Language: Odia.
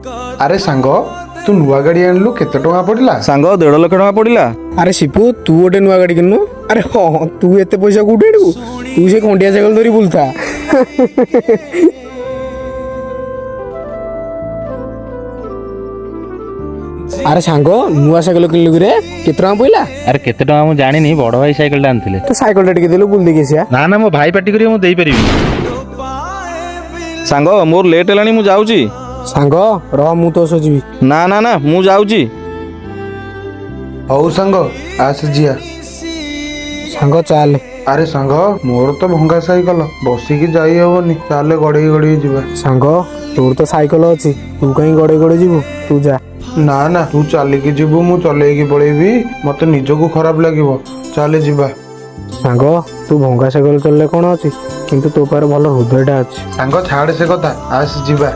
ଆରେ ସାଙ୍ଗ, ତୁ ନୂଆ ଗାଡ଼ି ଆଣିଲୁ, କେତେ ଟଙ୍କା ପଡ଼ିଲା? ସାଙ୍ଗ, 1.5 ଲକ୍ଷ ଟଙ୍କା ପଡ଼ିଲା। ଆରେ ଶିପୁ, ତୁ ଗୋଟେ ନୂଆ ଗାଡ଼ି କିଣିନୁ? ଆରେ ହଁ, ତୁ ଏତେ ପଇସା କୋଉଠି ଆଣିବୁ? ତୁ ସେ ଖଣ୍ଡିଆ ସାଇକେଲ ଧରି ବୁଲୁଥା। ଆରେ ସାଙ୍ଗ, ନୂଆ ସାଇକେଲ କିଣିଲୁ କିରେ? କେତେ ଟଙ୍କା ପଇଲା? ଆରେ କେତେ ଟଙ୍କା ମୁଁ ଜାଣିନି, ବଡ ଭାଇ ସାଇକେଲଟା ଆଣିଥିଲେ। ତ ସାଇକେଲଟା ଟିକେ ଦେଲୁ, ବୁଲି ଦେଇକି ଆସିବା। ନା ନା, ମୋ ଭାଇ ପାଟି କରିବ, ମୁଁ ଦେଇପାରିବି। ସାଙ୍ଗ, ମୋର ଲେଟ୍ ହେଲାଣି, ମୁଁ ଯାଉଛି। ସାଙ୍ଗ ରହ, ମୁଁ ତୋ ସହ ଯିବି। ନା ନା ନା, ମୁଁ ଯାଉଛି। ହଉ ସାଙ୍ଗ, ଆସ ଯିବା। ସାଙ୍ଗ ଚାଲେ। ଆରେ ସାଙ୍ଗ, ମୋର ତ ଭଙ୍ଗା ସାଇକେଲ, ବସିକି ଯାଇ ହବନି, ଚାଲେ ଗଡେଇ ଗଡେଇ ଯିବା। ସାଙ୍ଗ, ତୋର ତ ସାଇକେଲ ଅଛି, ତୁ କାହିଁ ଗଡେଇ ଗଡେଇ ଯିବୁ? ତୁ ଯା। ନା ନା, ତୁ ଚାଲିକି ଯିବୁ, ମୁଁ ଚଲେଇକି ପଳେଇବି, ମତେ ନିଜକୁ ଖରାପ ଲାଗିବ। ଚାଲେ ଯିବା। ସାଙ୍ଗ, ତୁ ଭଙ୍ଗା ସାଇକେଲ ଚଲେଇଲେ କ'ଣ ଅଛି, କିନ୍ତୁ ତୋ ପାଖରେ ଭଲ ହୃଦୟଟା ଅଛି। ସାଙ୍ଗ, ଛାଡେ ସେ କଥା, ଆସ ଯିବା।